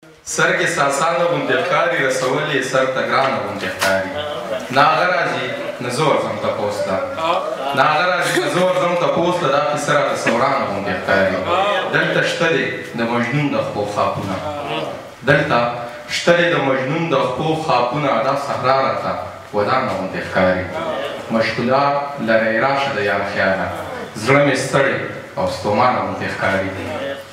سر کې ساسانه غوندې ښکاري، رسول یې سر ته ګرانه غوندې ښکاري. نه هغه راځي نه زه ورځم تپوس ته، نه هغه راځي نه زه ورځم تپوس ته، دا قصه راته څه ورانه غوندې ښکاري. دلته شته دی د مجنون د خپو خاپونه، دلته شته دی د مجنون د خپو خاپونه، دا صحرا راته ودانه غوندې ښکاري. مشغولا لری راشه د یار خیاله، زړه مې ستړی او ستومانه غوندې ښکاري.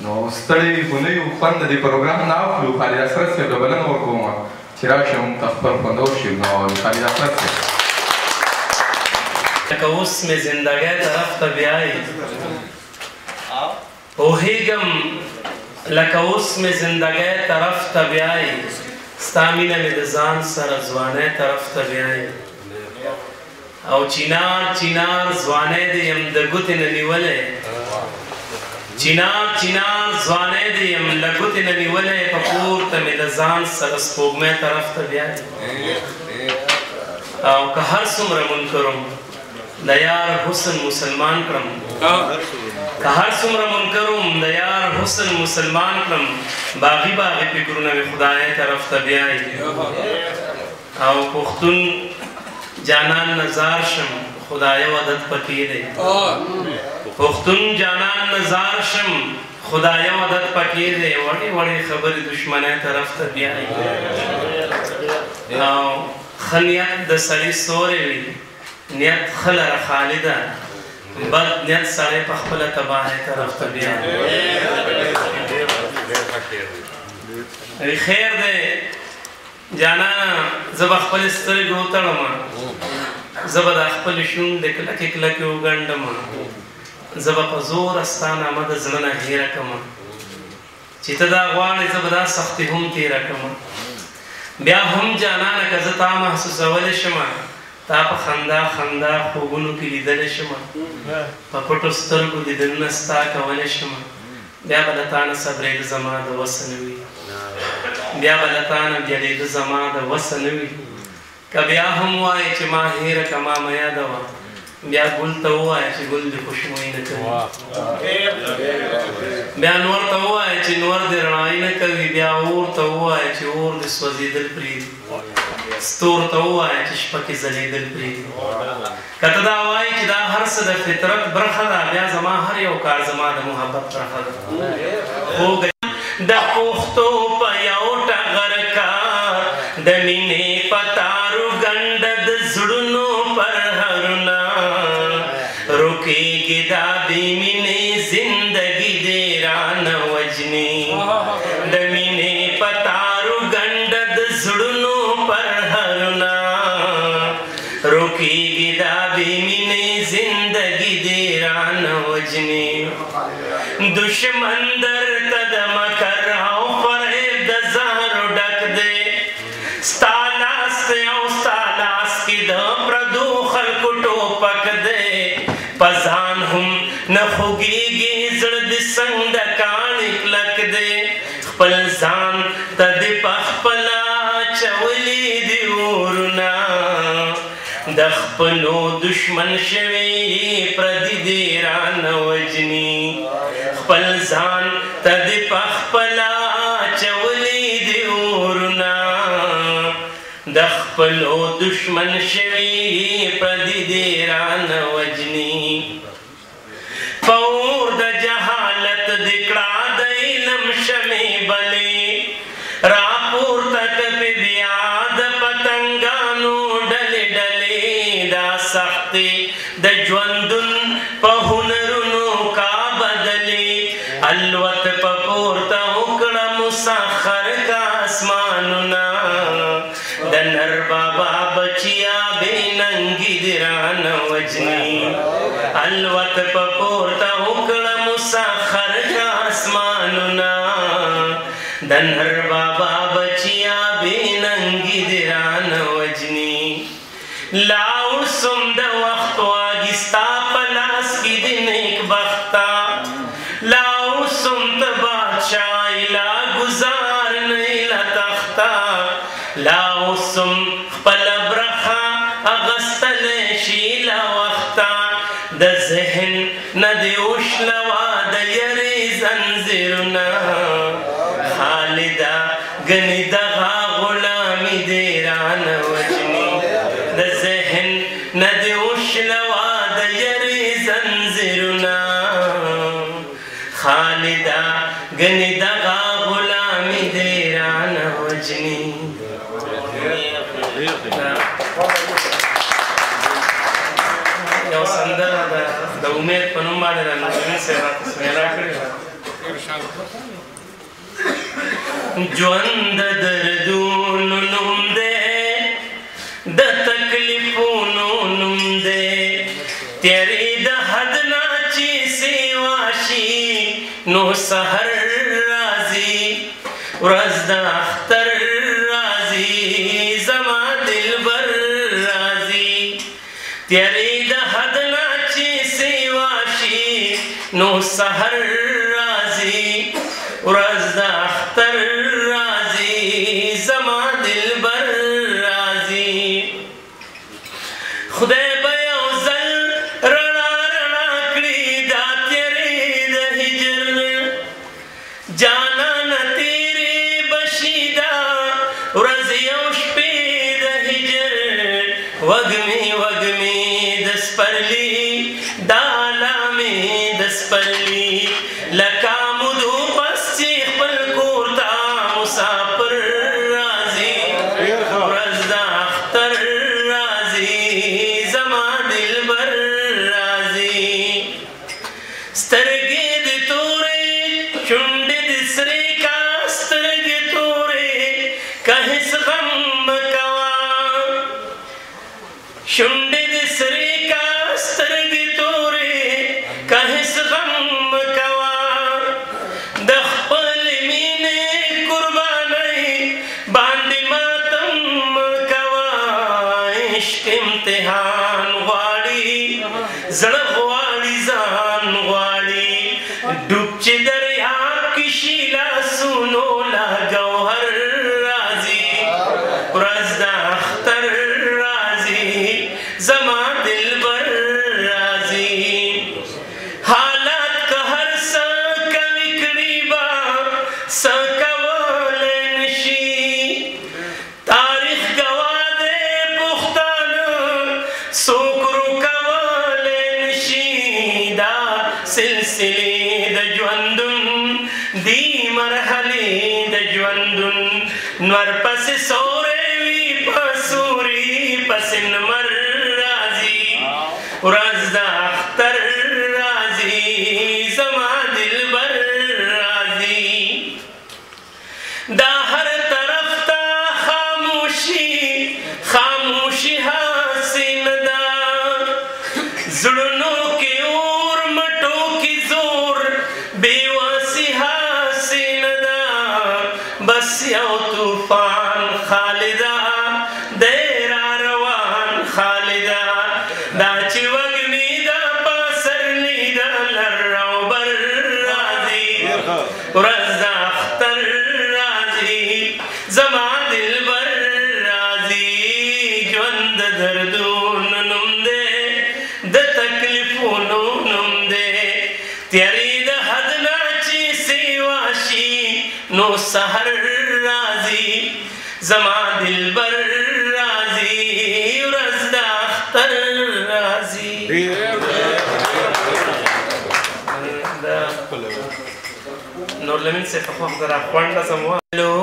نو ستړي خو نه یو، خوند د دې پروګرام نه اخلو. خالد حسرت صاحب له بلنه ورکوم چې راشي موږ ته خپل خوندور شعرونه واوري. خالد حسرت صاحب. لکه اوس مې زندګۍ طرف ته بیایي، پوهېږم لکه اوس مې زندګۍ طرف ته بیایي، ستا مینه مې د ځان سره ځوانۍ طرف ته بیایي. او چینار چینار ځوانۍ دې یم د ګوتې نه نیولی، چینار چینار ځوانۍ دې یم له ګوتې نه نیولی، په پورته مې د ځان سره سپوږمۍ طرف ته بیایي. او که هر څومره منکرم د یار حسن مسلمان کړم، که هر څومره منکرم د یار حسن مسلمان کړم، باغي باغي فکرونه مې خدای طرف ته بیایي. او پښتون جانان نظار شم خدای عادت پکې دی، پښتون جانان نظار شم خدای عادت پکې دی، وړې وړې خبرې دښمنۍ طرف ته بیایي. او ښه نیت د سړي سوری وي، نیت ښه لره خالده، بد نیت سړی په خپله تباهۍ طرف ته بیایي. خیر دی جانانه، زه به خپلې سترګې وتړم، زه به دا خپلې شونډې کلکې کلکې وګنډم، زه به په زوره ستا نامه د زړه نه هېره کړم، چې ته دا غواړې زه به دا سختي هم تېره کړم. بیا هم جانانه که زه تا محسوسولی شم، تا په خندا خندا خوبونو کې لیدلی شم، په پټو سترګو دیدنونه ستا کولی شم، بیا به له تا نه صبرېده زما د وسه نه وي، بیا به له تا نه بېلېده زما د وسه نه وي. که بیا هم وایې چې ما هېره که ما مه یادوه، بیا ګل ته ووایه چې ګل دې خوشبویي نه کوي، بیا نور ته ووایه چې نور دې رڼایي نه کوي، بیا اور ته ووایه چې اور دې سوځېدل پرېږدي، ستور ته ووایه چې شپه کې ځلېدل پرېږدي. که ته دا وایې چې دا هر څه د فطرت برخه ده، بیا زما هر یو کار زما د محبت برخه ده. خو د پښتو په یو ټغر کار، د مینې په تارو ګنډه د زړونو پرهرونه، رکېږي دا بې مینې زندګي دې رانه وژني، د مینې په تارو ګنډه د زړونو پرهرونه، رکېږي دا بې مینې زندګي دې رانه وژني. دشمن درته د مکر او فریب د زهرو ډک دی، ستا لاس دی او ستا لاس کې د پردو خلکو ټوپک دی، په ځان هم نه خوږېږي زړه دې څنګه کاڼي کلک دی، خپل ځان ته دې په خپله اچولي دي اورونه، د خپلو دشمن شوي پردي دې رانه وژني، خپل ځان ته دې په خپله اچولي دي اورونه، د خپلو دشمن شوي پردي دې رانه وژني. په اور د جهالت دې کړه د علم شمې بلې، راپورته کپې بیا د پتنګانو ډلې ډلې، دا سختې د ژوندون په هنرونو کا بدلې، الوت په پورته وکړه مسخر کا اسمانونه، د نر بابا بچیا بې ننګي دې رانه وژني، الوت په پورته وکړه مسخر کا اسمانونه، د نر بابا بچیا بې ننګي دې رانه وژني. لا اوسم د وخت واګي ستا په لاس کې دې نیکبخته، لا اوسم ته بادشاه لا ګزار نه له تخته، لا اوسم خپله برخه اخیستلی شي له وخته، د ذهن نه دې وشلوه د یرې زنځیرونه. خالده ګنې دغه غلامي دې رانه وژني. د ذهن نه دې وشلوه د یرې زنځیرونه خالده، ګنې دغه غلامي دې رانه وژني. یو سندره ده د امید په نوم باندې د نظمي صاحب راته سمیرا کړې ده. ژوند د دردونو نوم دی، د تکلیفونو نوم دی، تیرې د حد نه چې سیوا شي نو سحر راځي، ورځ د اختر راځي، زما دلبر راځي. تیرې د حد نه چې سیوا شي نو سحر راځي، ورځ د اختر راځي، زما دلبر راځي. خدای به یو ځل رڼا رڼا کړي دا تیرې د هجر، جانانه تیرې به شي دا ورځې او شپې د هجر. وږمې وږمې د سپرلي دا لامې د سپرلي، لکه مودو پس چې خپل کور ته مسافر راځي، ورځ د اختر راځي، زما دلبر راځي. سترګې دې تورې شونډې دې سرې کا، سترګې تورې که هېڅ غم مه کوه، شونډې دې سرې کا، سترګې تورې که هېڅ غم مه کوه، د خپلې مینې قربانۍ باندې ماتم مه کوه. عشق امتحان غواړي، زړه غواړي، ځان غواړي، ډوب چې دریاب کې شي لاسونو لا ګوهر راځي، ورځ د اختر راځي، زما دلبر راځي. حالات که هر څه کوي کړي به څه کولی نه شي، تاریخ ګواه دی پښتانه څوک روکولی نه شي. دا سلسلې د ژوندون دي مرحلې د ژوندون، نور پسې سوری وي په سوري پسې نمر راځي، ورځ د اختر راځي، زما دلبر راځي. دا هر طرف ته خاموشي خاموشي هسې نه ده، زړونو کې اور مټو کې زور بېوسي هسې نه ده، بس یو طوفان خالده دی را روان خالده، دا چې وږمې ده پسرلي ده لر او بر راځي، ورځ د اختر راځي، زما دلبر راځي. ژوند د دردونو نوم دی، د تکلیفونو نوم دی، تیارې د حد نه چې سیوا شي نو سحر راځي، زما دلبر راځي، ورځ د اختر راځي. نور لمین صاحب په خوښ د راخونډه زما لو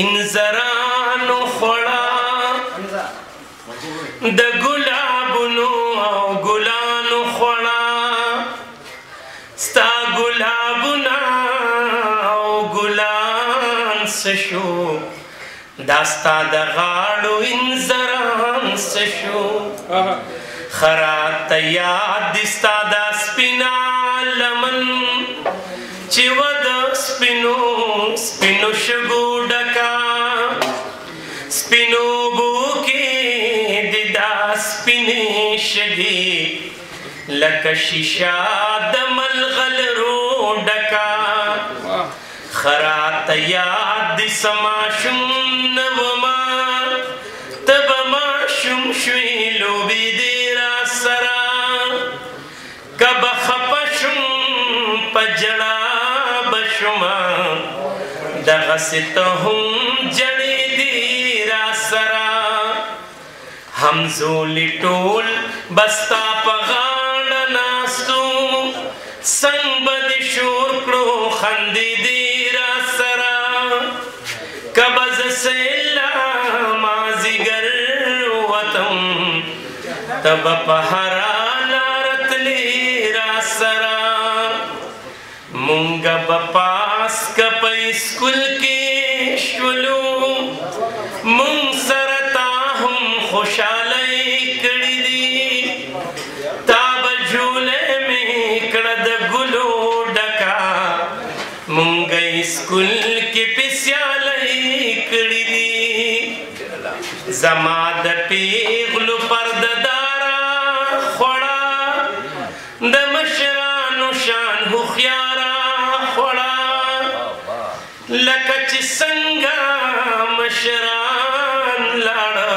انځرانو خوړه د ګلابونو او ګلانو خوړه، ستا ګلابونه او ګلان څه شو، دا ستا د غاړو انځران څه شو، ښه راته یاد دي ستا دا سپینه لمن چې وه د سپینو سپینو شګو ډکه، سپینو اوبو کې دې دا سپینې شګې لکه شیشه د ملغلرو ډکه، ښه راته یاد دي څه ماشوم نه ومه، ته به ماشوم شوې لوبې دې راسره، که به خفه شم په ژړا به شمه، د دغسې ته هم جړې دي را سره همزولي ټول به ستا په غاړه ناست وو څنګ به دې شور کړو خندې دي را سره که به زه سېله مازدیګر ووتم ته به په هره لاره تلې را سره مونږه به پاس که په سکول کې شولو مونږ سره تا هم خوشحالۍ کړي دي تا به جولۍ مې کړه د ګلو ډکه مونږه سکول کې په سیالۍ کړي دي زما د پیغلو پردهداره خوړه د مشرانو شان هوښیاره خوړه لکه چې څنګه مشران لاړه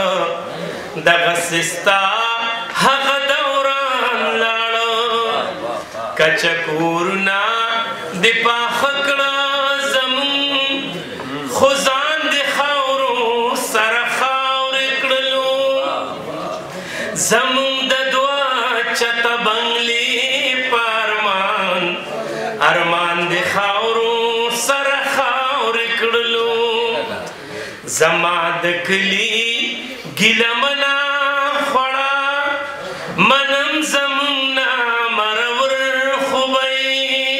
دغسې ستا هغه دوران لاړه کچه کورونه دې پاخه کړه زمونږ خو ځان دې خاورو سره خاورې کړلو زمونږ د دوه چته بنګلې په ارمان ارمان دې خاورو سره خاورې کړلو زما د کلي ګیله منه خوړه منم زمونږ نه مرور خو به یې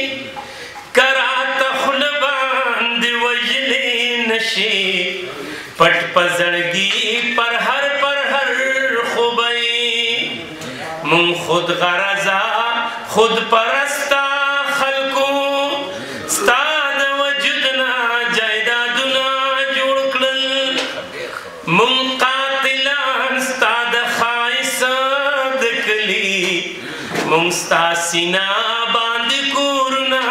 که راته خوله باندې وژلی نه شي پټ په زړګي پر هر پر هر خو به یې مونږ خود غرضه خود پرسته خلکو ستا د وجود نه جایدادونه جوړ کړل مونږ قاتلان ستا د ښایست د کلي مونږ ستا سینه باندې کورونه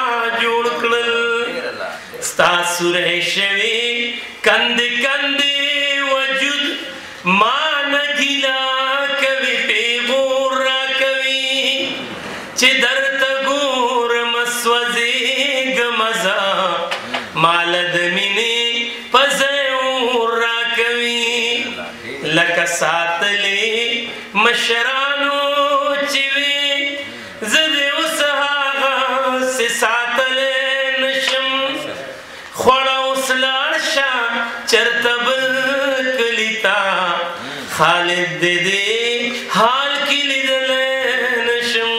جوړ کړل ستا سوری شوې کندې کندې وجود ما نه ګیله کوي پیغور راکوي چې درته ګورم سوځېږم زه ما له د مینې په ځای اور راکوي لکه ساتلې مشرانو چې وي زه دې اوس هغسې ساتلی نه شم خوړه اوس لاړ شه چېرته بل کلي ته خالد دې دې حال کې لیدلی نه شم.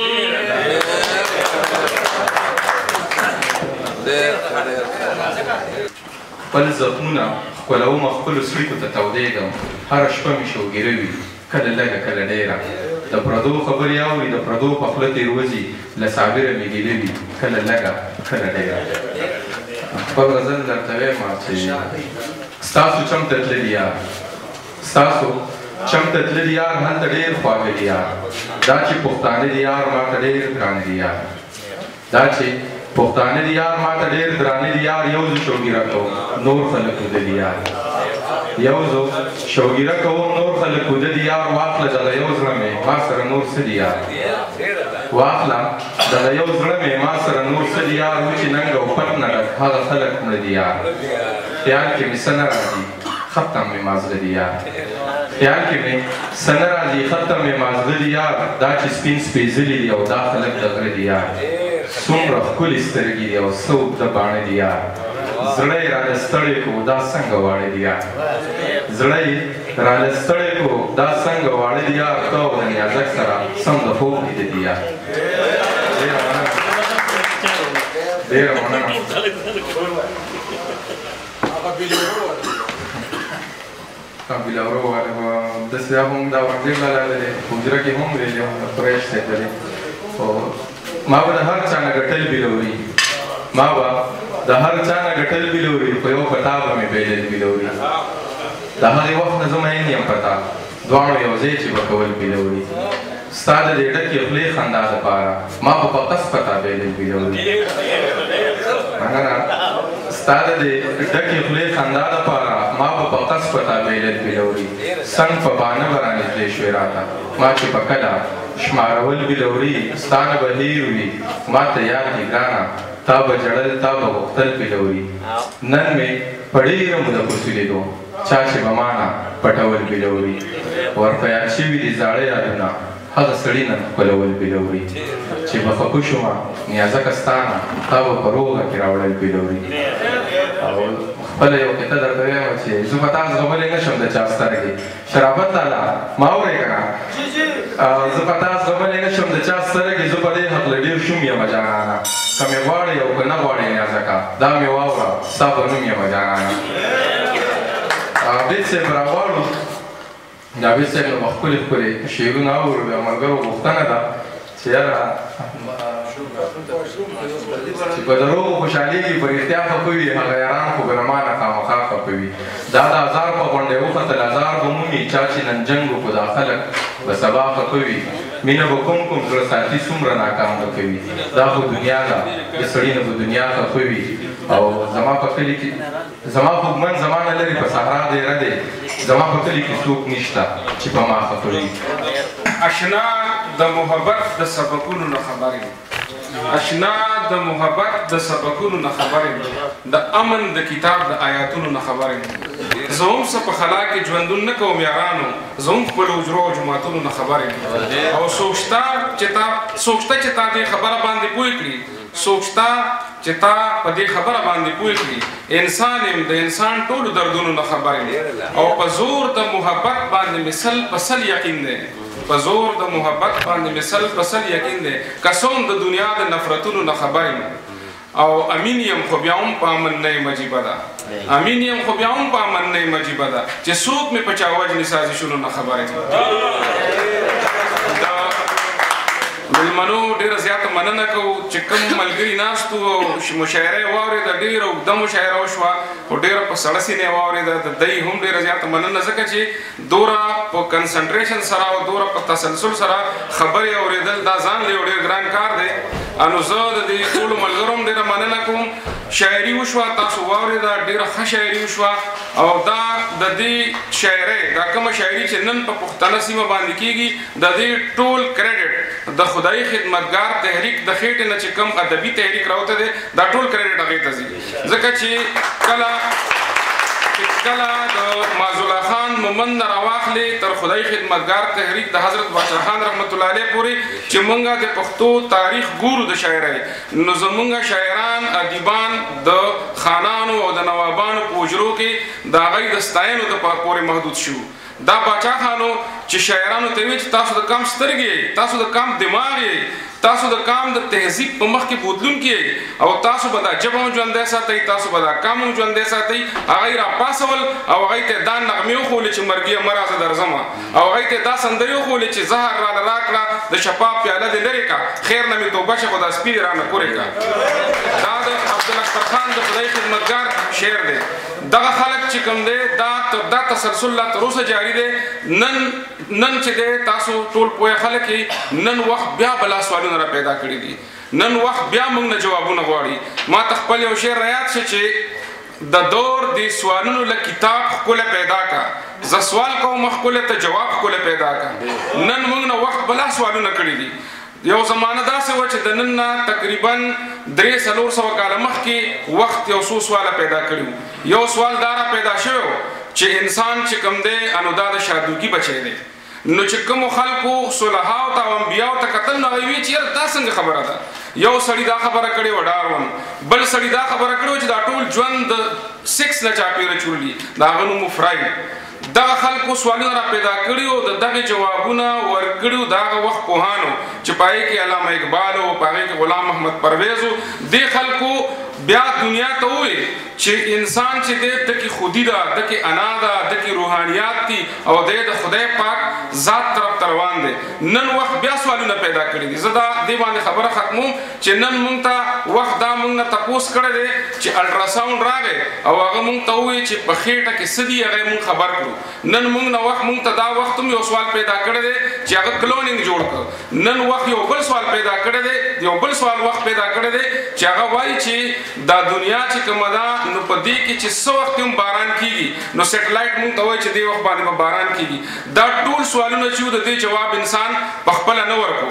خپل زخمونه ښکلوم خپلو څړیکو ته تودېږم هره شپه مې شوګیره وي کله لږه کله ډېره د پردو خبرې اوري د پردو په خوله تېروځي له صابره مې ګیله وي کله لږه کله ډېره. خپل غزل درته وایم چې ستاسو چم ته تللي یار ستاسو چم ته تللي یار هلته ډېر خواږه دي یار دا چې پښتانه دي یار ماته ډېر درانه دي یار دا چې پښتانه دي یار ماته ډېر درانه دي یار یو زه شوګیره کوم نور خلک وده دي یار یو زه شوګیره کوم نور خلک وده دي یار واخله دغه یو زړه مې ما سره نور څه دي یار واخله دغه یو زړه مې ما سره نور څه دي یار و چې ننګ او پت نه ډک هغه خلک مړه دي یار خیال کې مې څه نه راځي ختم مې مازغه دي یار خیال کې مې څه نه راځي ختم مې مازغه دي یار دا چې سپین سپېځلي دي او دا خلک د غره دي یار څومره ښکلې سترګې دي او څه اوږده باڼه دي یار زړه یې راله ستړی کو دا څنګه واړه دي یار زړه یې راله ستړی کو دا څنګه واړه دي یار ته او د نیازک سره سم د خوب لیده دي یار. ډېره مننه ډېره مننه. بلاورو والا داسې دا هم دا اورنګزېب لالا دی حجره کې هم ویلي وو د قریش صاحب دی خو ما به د هر چا نه ګټل بلوري ما به د هر چا نه ګټل بلوري خو یو په تا به مې بېلل بلوري د هغې وخت نه زه مین یم په تا دواړو یو ځای چې به کول بلوري ستا د دې ډکې خولې خندا دپاره ما به په قصد په تا بېلل بلوري مننه ستا د دې ډکې خولې خندا دپاره ما به په قصد په تا بېلل بلوري څنګ په بانه به رانږدې شوې راته ما چې په کله شمارول بلوري ستا نه به هېر وي ما ته یاد دي ګرانه تا به ژړل تا به غوښتل پیلوري. نن مې په ډېره موده پسې لیدو چا چې به مانه پټول پیلوري. ورپه یاد شوي دي زاړه یادونه هغه سړي نن ښکلول پیلوري. چې به خفه شومه نیازکه ستا نه تا به په روغه کې راوړل پیلوري. او خپله یو قطعه درته وایم چې زه به تا زغملی نه شم د چا سترګې. شرافت لالا ما اورې که نه؟ زه به تا زغملی نه شم د چا سترګې، زه په دې هکله ډېر شوم یمه جانانه. که مې غواړې او که نه غواړې نیازکه دا مې واوره ستا په نوم یمه جانانه. عابد صاحب راغواړو، عابد صاحب نو به ښکلي ښکلي شعرونه اورو. بیا ملګرو غوښتنه ده چې یاره چې په دروغو خوشحالېږي په رښتیا خفه وي، هغه یاران خو به له ما نه خامخا خفه وي. دا د ازار په غونډۍ وختل ازار به مومي، چا چې نن جنګ وکړو دا خلک به سبا خفه وي. مینه به کوم کوم زړه ساتي څومره ناکام به کوي، دا خو دنیا ده د سړي نه به دنیا خفه وي. او زما په کلي کې زما خوږمن زما نه لري په صحرا دیره دی، زما په کلي کې څوک نشته چې په ما خفه وي. اشنا د محبت د سبقونو نه خبر یم، اشنا د محبت د سبقونو نه خبر یم، د امن د کتاب د آیاتونو نه خبر یم. زه هم څه په خلا کې ژوندون نه کوم یارانو، زه هم خپلو حجرو او جوماتونو نه خبر یم. او څوک شته چې تا دې خبره باندې پوه کړي، څوک شته چې تا په دې خبره باندې پوه کړي. انسان یم د انسان ټولو دردونو نه خبر یم. او په زور د محبت باندې مې سل په سل یقین دی، په زور د محبت باندې مې سل په سل یقین دی. که څه هم د دنیا د نفرتونو نه خبر یم. او امین یم خو بیا هم په امن نه یم، عجیبه ده. امین یم خو بیا هم په امن نه یم، عجیبه ده چې څوک مې په چا وژني سازشونو نه خبر یم. مېلمنو ډېره زیاته مننه کوو چې کوم ملګري ناست وو او مشاعره یې واورېده، ډېره اوږده مشاعره وشوه خو ډېره په سړه سینه یې واورېده. د دی هم ډېره زیاته مننه ځکه چې دوره په کنسنټریشن سره او دوره په تسلسل سره خبرې اورېدل دا ځان له یو ډېر ګران کار دی. نو زه د دې ټولو ملګرو هم ډېره مننه کوم. شاعري وشوه، تاسو واورېده، ډېره ښه شاعري وشوه. او دا د دې شاعرۍ دا کومه شاعري چې نن په پښتنه سیمه باندې کېږي د دې ټول کریډټ د خدایي خدمتګار تحریک د خېټې نه چې کوم ادبي تحریک راوتی دی دا ټول کریډټ هغې ته ځي. ځکه چې کله د معزالله خان مومند نه راواخلې تر خدایي خدمتګار تحریک د حضرت باچا خان رحمت الله علیه پورې چې مونږ د پښتو تاریخ ګورو د شاعرۍ، نو زمونږ شاعران ادیبان د خانانو او د نوابانو په حجرو کې د هغوی د ستاینو د پورې محدود شو. دا باچا خانو چې شاعرانو ته ویل چې تاسو د کام سترګې یئ، تاسو د کام دماغ یئ، تاسو د کام د تهذیب په مخ کې بوتلونکي یئ او تاسو به دا ژبه هم ژوندی ساتئ، تاسو به دا کام هم ژوندی ساتئ. هغه یې راپاڅول او هغوی ته دا نغمې وښولې چې مرګیه مه راځه درځمه، او هغوی ته دا سندرې وښولې چې زهر راله راکړه د شفا پیاله دې لرې کړه، خیر نه مې توبه شه خو دا سپي دې رانه کورې کړه. دا د عبدالاکبر خان د خدای خدمتګار شعر دی. دغه خلک چې کوم دی دا تسلسل لا تر اوسه جاري دی. نن چې دی تاسو ټول پوه خلک یئ، نن وخت بیا بلا سوالونه را پیدا کړي دي، نن وخت بیا موږ نه جوابونه غواړي. ما ته خپل یو شعر را یاد شي چې د دور دې سوالونو له کتاب ښکلی پیدا کا، زه سوال کوم ښکلی ته جواب ښکلی پیدا کا. نن موږ نه وخت بلا سوالونه کړي دي. یو زمانه داسې وه چې د نن نه تقریبا 300-400 کاله مخکې وخت یو څو سواله پیدا کړي وو. یو سوال دا را پیدا شوی و چې انسان چې کوم دی نو دا د شادوګي بچی دی. نو چې کومو خلکو صلحاو ته او انبیاو ته کتل نو هغوی ویل چې یاره دا څنګه خبره ده. یو سړي دا خبره کړې وه ډارون، بل سړي دا خبره کړې وه چې دا ټول ژوند د سیکس نه چاپېره چورلي، د هغه نوم و فرایډ. دغه خلکو سوالونه را پیدا کړي او د دغې جوابونه ورکړي وو د هغه وخت پوهانو چې په هغې کې علامه اقبال و، په هغې کې غلام محمد پرویز و. دې خلکو بیا دنیا ته وویل چې انسان چې دی ده کې خودي ده، ده کې انا ده، ده کې روحانیات دي او دی د خدای پاک ذات طرف ته روان دی. نن وخت بیا سوالونه پیدا کړي دي. زه دا دې باندې خبره ختموم چې نن مونږ ته وخت دا مونږ نه تپوس کړی دی چې الټراساونډ راغی او هغه مونږ ته وویل چې په خېټه کې څه دي، هغه یې مونږ خبر کړو. نن مونږ نه وخت مونږ ته دا وخت هم یو سوال پیدا کړی دی چې هغه کلونینګ جوړ کړ. نن وخت یو بل سوال پیدا کړی دی، یو بل سوال وخت پیدا کړی دی چې هغه وایي چې دا دنیا چې کومه ده نو په دې کې چې څه وخت هم باران کیږي نو سیټلایټ مونږ ته وایي چې دې وخت باندې به باران کیږي. دا ټول سوالونه چې د دې جواب انسان په خپله نه ورکو.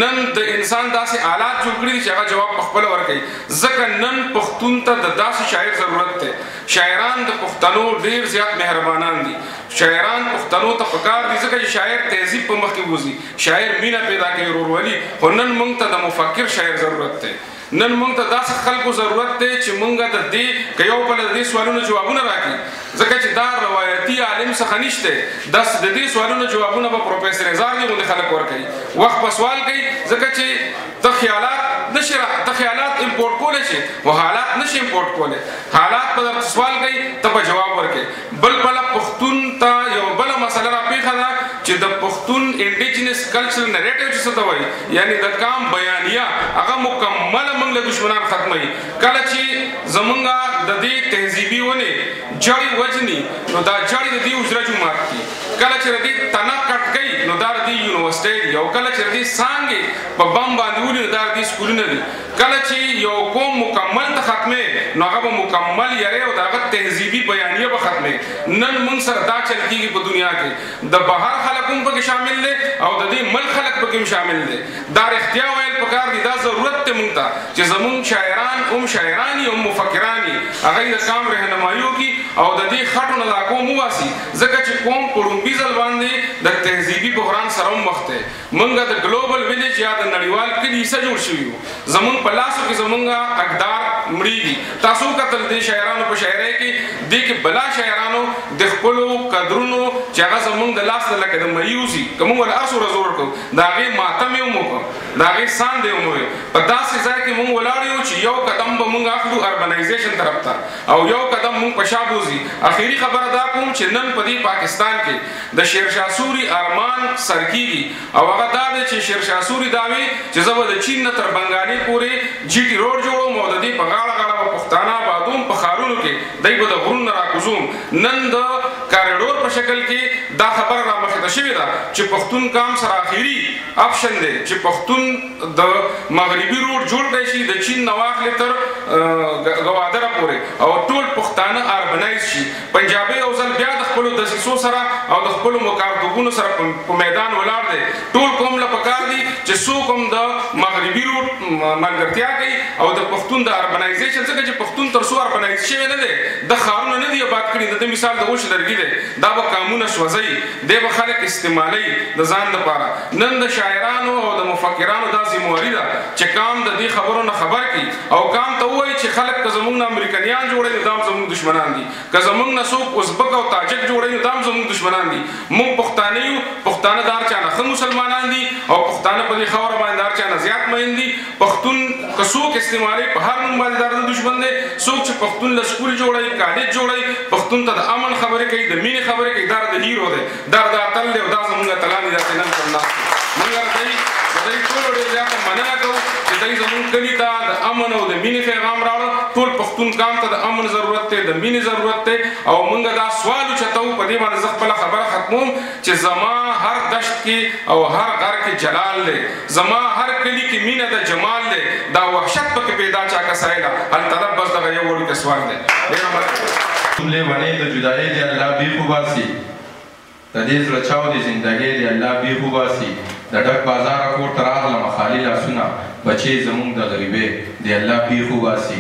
نن د انسان داسې آلات جوړ کړي دي چې هغه جواب په خپله ورکوي. ځکه نن پښتون ته د داسې شاعر ضرورت دی. شاعران د پښتنو ډېر زیات مهربانان دي. شاعران پښتنو ته پکار دي، ځکه چې شاعر تهذیب په مخ کې بوځي، شاعر مینه پیدا کوي، ورورولي. خو نن مونږ ته د مفکر شاعر ضرورت دی. نن مونږ ته داسې خلکو ضرورت دی چې مونږ د دې که یو بل د دې سوالونو جوابونه راکړي، ځکه چې دا روایتي عالم څخه نشته. داس د دې سوالونو جوابونه به پروفیسر هزار دی غوندې خلک ورکوي، وخت په سوال کوي، ځکه چې ته خیالات نشي ته خیالات امپورټ کولی شي خو حالات نشي امپورټ کولی. حالات به درته سوال کوي، ته به جواب ورکوي. بل بله پښتون ته یو بله مسله را پېښه ده چې د پښتون انډیجنس کلچرل نریټیو چې څه ته وایي، یعنې د کام بیانیه، هغه مکمله موږ له دښمنان ختموي. کله چې زمونږ د دې تهذیبي ونې جړې وجني، نو دا جړې د دې حجره جومات دي. کله چې د دې تنه کټ کوي، نو دا د دې یونیورسټۍ دي. او کله چې د دې څانګې په بم باندې ولي، نو دا د دې سکولونه دي. کله چې یو قوم مکمل ته ختمې، نو هغه به مکمل یری او د هغه تهذیبي بیانیه به ختمې. نن موږ سره دا چل کېږي په دنیا کې، د بهر خلک هم پکې شامل دی او د دې ملک خلک پکې هم شامل دی. دا رښتیا ویل پکار دي، دا ضرورت دی موږ ته چې زموږ شاعران هم شاعران یي هم مفکران یي، هغه یې د قام رهنمایي وکړي او د دې خټو نه دا قوم وباسي. ځکه چې قوم په ړومبي ځل باندې د تهذیبي بحران سره هم مخ دی. موږ د ګلوبل ویلیج یا د نړیوال کلي حصه جوړ شوي یو. زموږ په لاسو کې زموږ اقدار مړي دي. تاسو کتل دې شاعرانو په شاعرۍ کې، دې کې بلا شاعرانو د خپلو قدرونو چې هغه زموږ د لاس نه لکه د مریي وځي، که موږ ورله هر څومره زور ورکړو د هغې ماتم یې هم وکړو، د هغې ساند یې هم وویل. په داسې ځای کې موږ ولاړ یو چې یو قدم به موږ اخلو اربنایزیشن طرف ته او یو قدم موږ په شا بوځي. اخري خبره دا کوم چې نن په دې پاکستان کې د شیرشاه سوري ارمان سر کېږي، او هغه دا دی چې شیرشاه سوري دا وي چې زه به د چین نه تر بنګالي پورې جي ټي روډ جوړوم او د دې په غاړه غاړه به پښتانه آبادوم، په ښارونو کې دی به د غرونو نه راکوزوم. نن د کاریډور په شکل کې دا خبره را مخې ته شوې ده چې پښتون قام سره اخري اپشن دی چې پښتون د مغربي روډ جوړ کړی شي، د چین نه واخلې تر ګوادره پورې، او ټول پښتانه اربنایز شي. پنجابي یو ځل بیا د خپلو دسیسو سره او د خپلو مکارتوبونو سره په میدان ولاړ دی. ټول قوم له پکار دي چې څوک هم د مغربي روډ ملګرتیا کوي او د پښتون د اربنایزیشن، ځکه چې پښتون تر څو اربنایز شوی نه دی، د ښارونه نه دي اباد کړي. د ده مثال د اوښ لرګي دی، دا به قامونه سوځوي، دی به خلک استعمالوي د ځان دپاره. نن د شاعرانو او د مفکرانو دا ذمهواري ده چې قام د دې خبرو نه خبر کړي او قام ته ووایي چې خلک که زموږ نه امریکنیان جوړوي نو دا هم زموږ دښمنان دي، که زموږ نه څوک ازبک او تاجک جوړوي نو دا هم زموږ دښمنان دي. موږ پښتانه یو، پښتانه د هر چا نه ښه مسلمانان دي او پښتانه په دې خاوره باندې د هر چا نه زیات مین دي. پښتون که څوک استعمالوي په هر نوم باندې د دښمن دی. څوک چې پښتون له سکول جوړوي، کالج جوړوي، پښتون ته د امن خبرې کوي، د مینې خبرې کوي، دا د هیرو دی، دا د اتل دی او دا زموږ اتلان دي. داسې نن کوم ناست دي. موږ د دوی ټولو ډېر زیاته مننه کوو چې دوی زموږ کلي ته د امن او د مینې پیغام راوړ. ټول پښتون قام ته د امن ضرورت دی، د مینې ضرورت دی. او موږ دا سوال اوچتوو، په دې باندې زه خپله خبره ختموم چې زما هر دشت کې او هر غر کې جلال دی، زما هر کلي کې مینه د جمال دی، دا وحشت پکې پیدا چا کسایله هل طلب بس دغه یو وړوکی سوال دی. ډېره مننه. جملې ونې د جدایۍ دی الله بیخ وباسي، د دې زړه چاو دی زندګۍ دی الله بیخ وباسي، د ډک بازاره کور ته راغلمه خالي لاسونه، بچې زموږ د غریبۍ دی الله بیخ وباسي،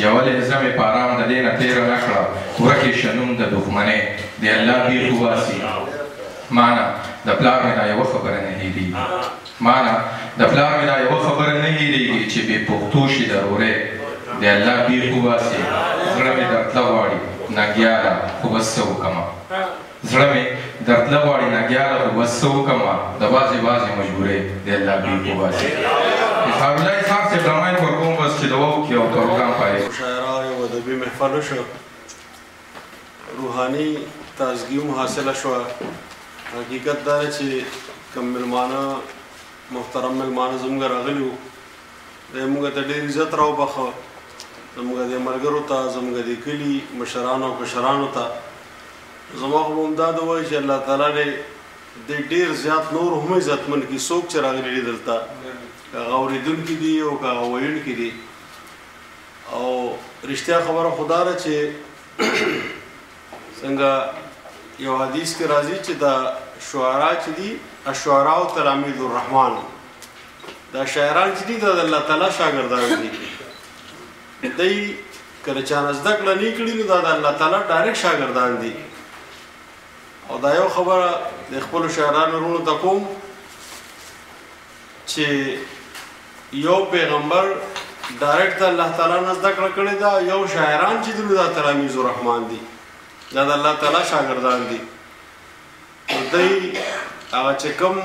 یوه لحظه مې په ارام د دې نه تېره نه کړه، ورکې شنوم د دښمنۍ دی الله بیخ وباسي. مانه د پلار مې دا یوه خبره نه هېرېږي، مانه د پلار مې دا یوه خبره نه هېرېږي چې بې پښتو شي ضرورې دی الله بیخ وباسي. زړه مې درتله غواړي ننګیاله خو بس څه وکړمه، زړه مې درتله غواړي ننګیاله خو بس څه وکړمه، د بعضې بعضې مجبورۍ دی الله بیخ وباسي. اظهار الله اظهار صاحب له مایک ورکوم بس چې دعا وکړي او پروګرام پای. مشاعره یو ادبي محفل وشو، روحاني تازګي هم حاصله شوه. حقیقت دا دی چې کوم مېلمانه محترم مېلمانه زموږ راغلي وو، دی موږ ته ډېر عزت راوبخښه، زموږ د ملګرو ته، زموږ د کلي مشرانو او کشرانو ته. زما خو به همدا دعا وي چې الله تعالی دې دې ډېر زیات نور هم عزتمن کړي. څوک چې راغلي دي دلته، که هغه اورېدونکي دي او که هغه ویونکي دي. او رښتیا خبره خو دا ده چې څنګه یو حدیث کې راځي چې دا شعرا چې دي، الشعراء تلاميذ الرحمن، دا شاعران چې دي دا د الله تعالی شاګردان دي. دی کله چا نه زده کړه نه کړي نو دا د الله تعالی ډایرکټ شاګردان دي. او دا یو خبره د خپلو شاعرانو وروڼو ته کوم چې یو پیغمبر ډایرکټ د الله تعالی نه زده کړه کړې ده، یو شاعران چې دي نو دا تلاميذ الرحمن دي، دا د الله تعالی شاګردان دي. نو دی هغه چې کوم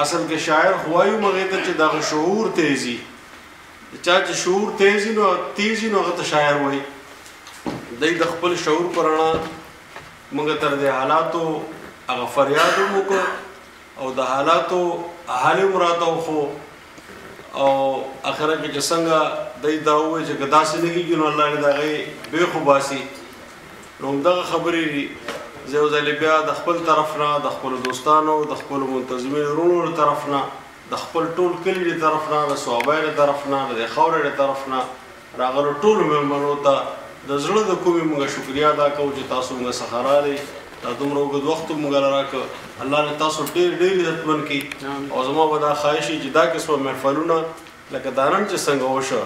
اصل کې شاعر خو وایو هغې ته چې دغه شعور تیزي، چا چې شعور تیزي نو تیزي نو هغه ته شاعر وایي. دی د خپل شعور په رڼا موږ تر دې حالاتو هغه فریاد هم وکړو او د حالاتو حال هم راته وښو. او اخره کې چې څنګه دی دا ووایي چې که داسې نه کېږي نو الله دې د هغې بېخ وباسي. نو همدغه خبرې دي. زه یو ځلې بیا د خپل طرف نه، د خپلو دوستانو، د خپلو منتظمینو وروڼو له طرف نه، د خپل ټول کلي له طرف نه، د صوابۍ له طرف نه، د دې خاورې له طرف نه راغلو ټولو مېلمنو ته د زړه د کومې موږ شکریه ادا کوو چې تاسو موږ څخه راغلئ، دا دومره اوږد وخت موږ له راکړ. الله دې تاسو ډېر ډېر عزتمن کړي. او زما به دا خواهش وي چې دا قسمه محفلونه لکه دا نن چې څنګه وشو